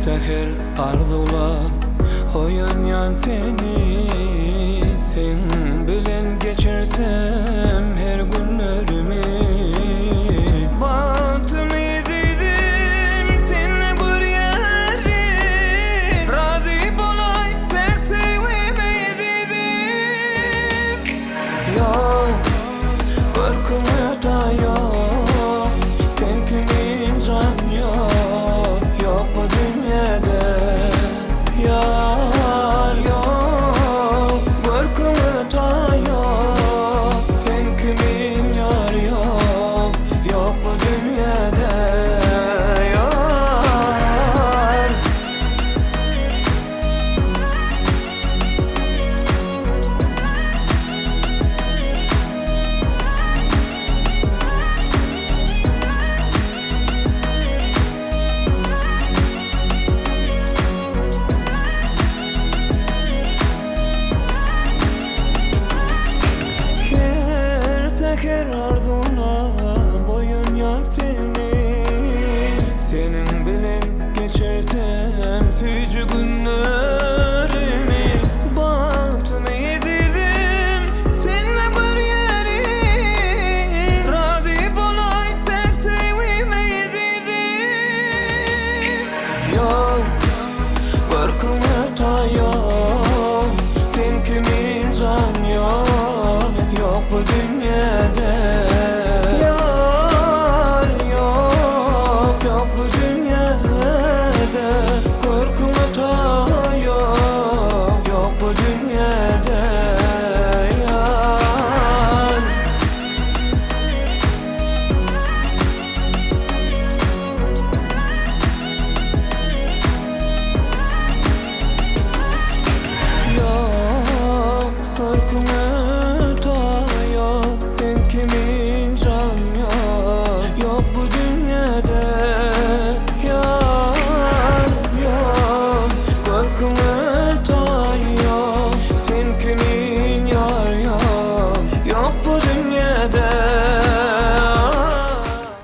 säher arzuwlap oýanýan seni Seň bilen geçirsem her günlerimi Bagtymy ezizim sende görýärin Razy bolaý päk söýgime ezizim Ýok, görküňe taý ýok Sen kimin jan ýok, ýok bu dünýede Ýar ýok, görküňe taý ýok Sen kimin ýar ýok, ýok bu dünýede Ýar. Her säher arzuwlap.